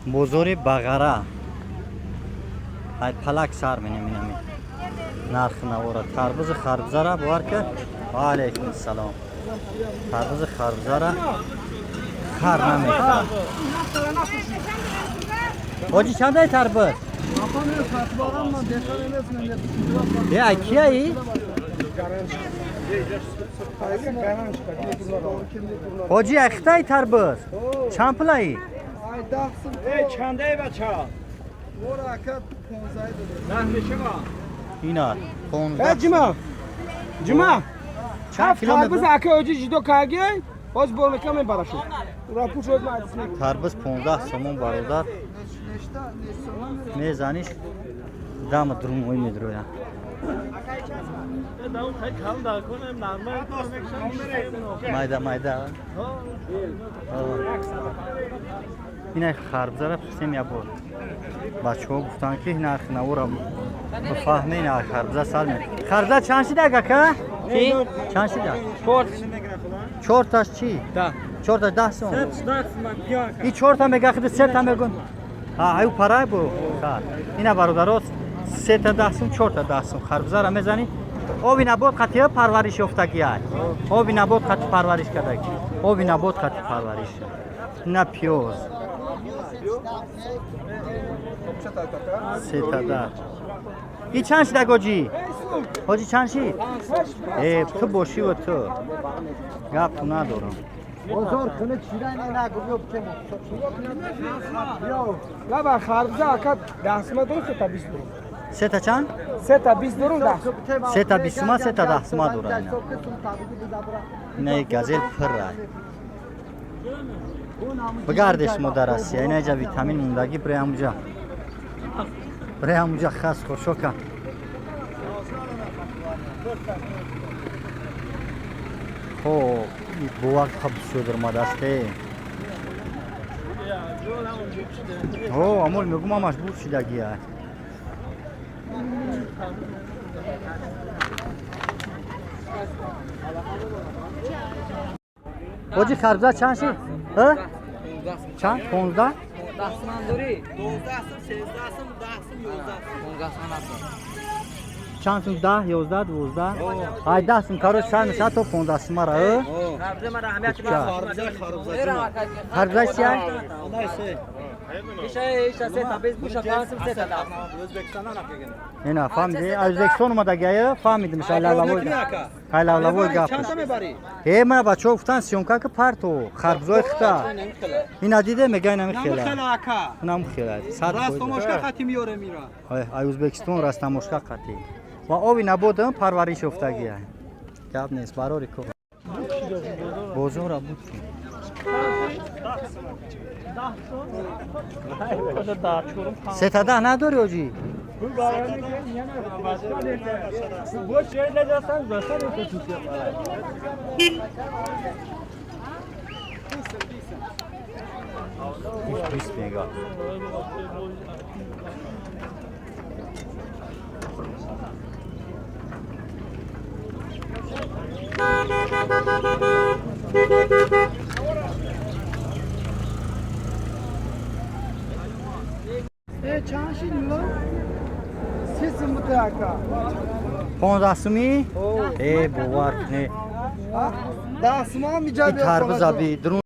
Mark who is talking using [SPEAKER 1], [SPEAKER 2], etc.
[SPEAKER 1] Бозори Бағара. Ай палак сар менем инами. Нархи навора. Тарбузи харбузара бовар ки. Ва алайкум ассалом. Тарбузи харбузара хар намекунад. Ҳоҷи, чандай тарбуз? Е, ай кияи? Ҳоҷи, ай хитай тарбуз? Чанд пулаи?
[SPEAKER 2] Чандаи бача?
[SPEAKER 1] Ина 15.
[SPEAKER 2] Ҷума, ҷума.
[SPEAKER 1] Чанд кило
[SPEAKER 2] Харбуз
[SPEAKER 1] мебарад?
[SPEAKER 2] Ака оҷи ҷидо карги, боз бор мекам мебарашо. Ура пуш оз ма.
[SPEAKER 1] Тарбуз 15 сомон, бародар. Мезаниш, дама друмои медроя. Майда майда. Ина харбузара пурсем як бор. Бачаҳо гуфтанд, ки нархи навора бифаҳме. Ина харбуза сар ме. Харбуза чанд шидак, ака? Чанд шидак? Чорташ чӣ? Чорташ 10 сом. И чорта мега, хиди сета мегун. Ҳа, аю парай бу. Ина, бародаро, сета 10 сум, чорта 10 сум. Харбузара мезанӣ. Оби набот қатия парвариш ёфтагиай. Оби набот қати парвариш кардаги. Оби набот қати парвариш. Ина пиёз. Сета 10. И чанд шидак, ҳоҷӣ? Ҳоҷӣ, чанд шид? Э, ту бошиву ту. Гап ту надорам.
[SPEAKER 3] Бозор куна чира не нагу, биё бикем.
[SPEAKER 2] Лаба, харбуза ака 10 сума дорум, сета 20 дорум.
[SPEAKER 1] Сета чанд?
[SPEAKER 2] Сета 20 дорум, 10.
[SPEAKER 1] Сета 20 сума, сета 10 сума дора ина. Ина и газел пирра. Бигардеш мо дар Россия, ина иҷа витамин мондагӣ, бре ҳамуҷа. Бре ҳамуҷа хас хӯшока. Хоб, бувак хаб бисёр даромадааст. О, амол мегум, ҳамаш буд шидагия. Ҳоҷи, харбуза чанд шид? Ҳа? Чанд? 15?
[SPEAKER 4] Дастмандорӣ? 12 сум, 13 сум, 10 сум, 11 сум.
[SPEAKER 1] Чанд сум? 10, 11, 12? Ай 10 сум, короче, сар мешавад то 15 сумара, ҳа? Куча. Харбуза чия? Ина фаҳмиди? Аз Ӯзбекистон омадагия, фаҳмидим, шайлавлавой. Хайлавлавой гап. Э, мана бачаҳо гуфтан, съёмка ки парто, харбузои хита. Ина диде, мега инами хела. Инам хела. Сад.
[SPEAKER 2] Растамошка қати миёрем ира.
[SPEAKER 1] Ай Ӯзбекистон растамошка қати. Ва оби набодам парвариш ёфтагия. Гап нест, барори кор. Бозора буд. Сета 10 надори, ҳоҷӣ? 20 мега.
[SPEAKER 3] Э, чанд шид милон? 30 сум буда, ака.
[SPEAKER 1] 15 суми? Э, бовар кунӣ.
[SPEAKER 3] 10 сума миҷа.
[SPEAKER 1] И тарбуза би, друн.